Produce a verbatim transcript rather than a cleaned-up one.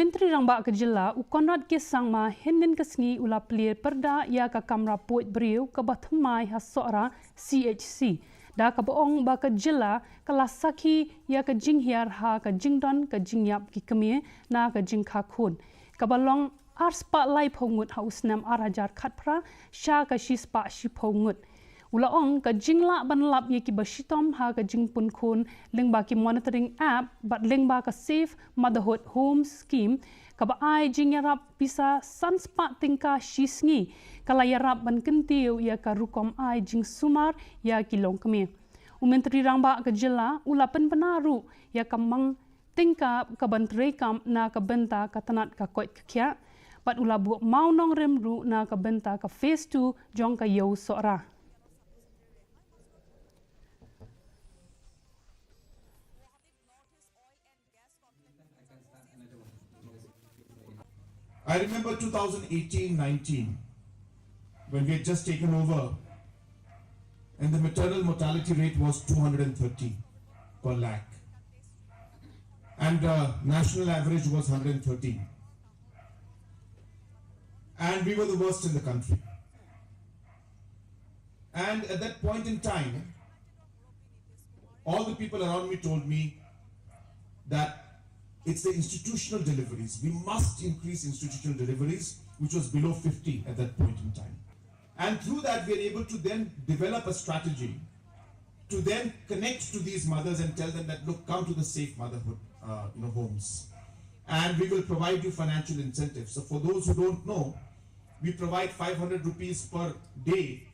Myntri Rangbah ka Jylla u Conrad K Sangma hynnin ka sngi u la plie pyrda ïa ka kamra poit briew kaba thymmai ha Sohra C H C, da kaba ong ba ka Jylla ka la sakhi ïa ka jinghiar ha ka jingdon ka jingïap ki kmie na ka jingkha khun, kaba long ar spah laiphew ngut ha u snem ar hajar khatphra sha ka shi spah shiphew ngut. U la ong ka jinglah ban lap ïa kiba shitom ha ka jingpun khun lyngba ki monitoring app bad lyngba ka Safe Motherhood Home Scheme, kaba ai jingïarap pisa san spah tyngka shi sngi, ka la ïarap ban kyntiew ïa ka rukom ai jingsumar ïa ki longkmie. U Myntri Rangbah ka Jylla u la pynbna ruh ïa ka mang tyngka kaban treikam na ka bynta ka tnat ka koit ka khiah, bad u la buh mawnongrim ruh na ka bynta ka phase two jong ka Ïew Sohra. I remember two thousand eighteen nineteen, when we had just taken over, and the maternal mortality rate was two hundred thirty per lakh, and the national average was one hundred thirteen. And we were the worst in the country. And at that point in time, all the people around me told me that it's the institutional deliveries. We must increase institutional deliveries, which was below fifty at that point in time. And through that, we are able to then develop a strategy to then connect to these mothers and tell them that, "Look, come to the Safe Motherhood, uh, you know, homes. And we will provide you financial incentives." So for those who don't know, we provide five hundred rupees per day